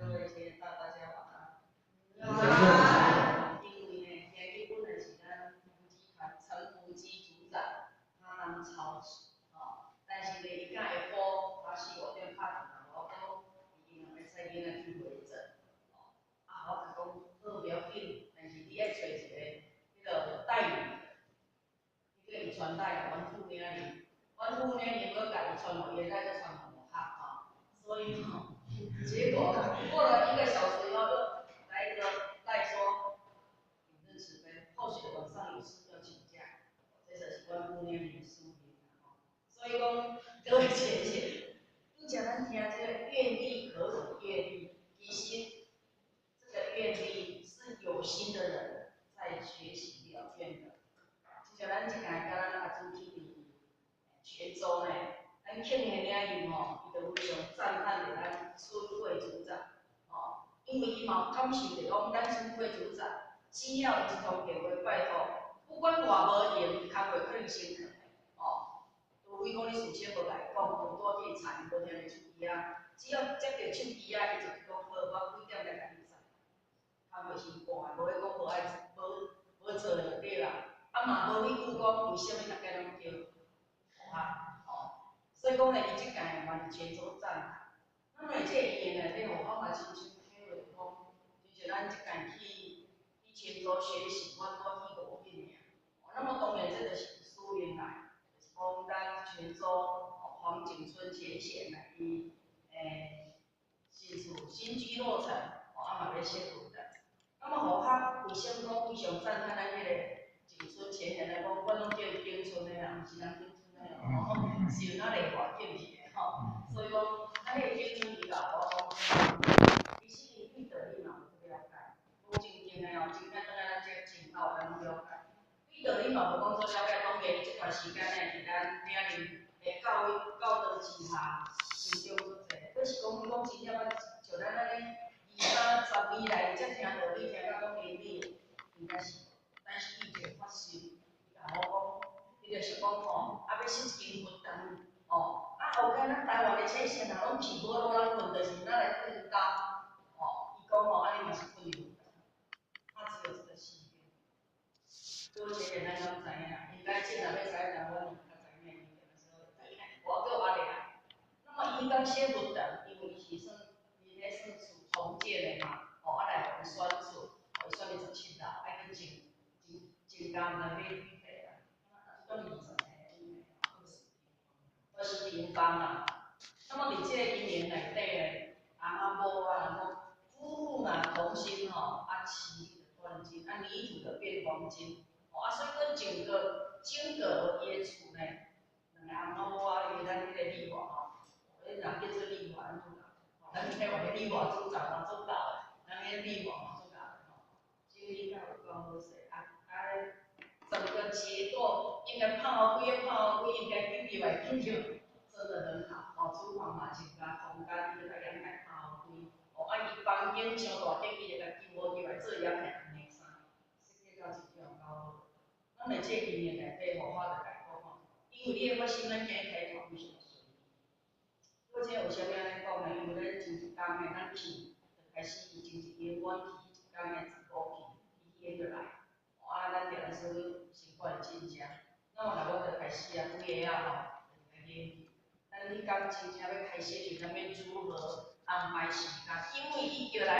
各位亲大大家晚安。晚安。因為呢，今日本來是咱福基團陳福基組長，他當操持，吼，但是呢，伊今下晡他4、5點拍電話我講，伊因為愛帶囡仔去回診，吼，啊，我就講好，無要緊，但是你愛揣一個彼個代理的，你叫伊傳帶予阮副領哩，阮副領哩閣共伊傳予伊，再閣傳予我哈，吼，所以吼，結果過了一個小時以後，又來一個賴說，秉正慈悲，後續晚上有事要請假，這就是阮副領哩的使命吼。所以講，各位淺顯，拄才咱聽這個願力何種願力，其實這個願力是有心的人在學習了願的。就像咱這屆佮咱阿祖去佇泉州呢，咱慶的領袖吼，伊就非常讚嘆著咱村會組長，吼，因為伊嘛有感受著講，咱村會組長只要伊一通電話拜託，不管偌無閒，工課可能先囥的，吼，除非講你事先無共伊講，無拄去查伊無聽著手機啊，只要接著手機啊，伊就講好，我幾點來共你載，工課先掛，無咧講無愛無無做就對啦，啊嘛無彼句講為啥物逐家攏叫互啊，吼，所以講咧，伊這屆嘛是泉州讚嘆。那麼這個因緣內底，我嘛親身體會講，就是咱這屆去泉州學習，阮拄去5日爾。那麼當然這就是使命來，就是講咱泉州黃景村前賢來伊新厝新居落成，啊嘛欲設佛堂。那麼互較為啥物講非常讚嘆咱彼個景村前賢來講，阮攏叫伊景村的啦，毋是人景村的哦，是有哪麗華景去的吼。所以講，咱彼個景村伊共我講，其實伊對道理嘛有了解，講真經的哦，真簡單，咱這真好，咱攏了解。對道理嘛無講做了解，當然伊這段時間呢，佇咱嶺林的教育教導之下，成長足濟。閣是講講真正，像咱按呢二三十年來才聽道理，聽甲講真理，應該是無。但是伊一個發心，伊共我講，伊就是講吼，啊欲設一間佛堂，吼，啊後間咱台灣的淺顯啊，攏去無路人困，就是咱來困覺，吼，伊講吼，按呢嘛是困佛堂，他只有這個心願。各位淺顯咱攏知影，應該進來欲知影台灣人較知影我閣我掠。那麼伊講寫佛堂，因為伊是算伊咧算厝重建的嘛，吼，啊來予伊選厝，予伊選佇17樓，愛閣增加毋知欲幾塊啦，啊，當20平、20平方啊。那麼佇這個因緣內底咧，翁仔某啊，人講夫婦若同心吼，啊，其利斷金，啊，泥土就變黃金，吼，啊，所以講整個伊的厝呢，兩個翁仔某啊，因為咱彼個麗華吼，彼人叫做麗華，咱主吼，咱台灣的麗華組長嘛足夠的，咱彼麗華嘛足夠的吼，整理甲有夠好勢，啊啊，整個結構應該拍好幾個拍好幾，應該進入來進去，真的很好，吼，廚房嘛增加空間，伊就共陽台拍予開，吼，啊，伊房間傷大間，伊就共金無入來做陽台紅的衫，設計到真正夠好。咱佇這個經驗內底，吼，我就共講吼，因為你會發現咱今日開團非常順利。我這為啥物按呢講呢？因為咱前一工呢，咱去就開始伊前一天阮去一工的15去，伊歇落來，啊，咱定說習慣進食，那麼來我就開始啊，規個啊吼，就來研究。咱彼工真正欲開始時，咱欲如何安排時間？因為伊叫來。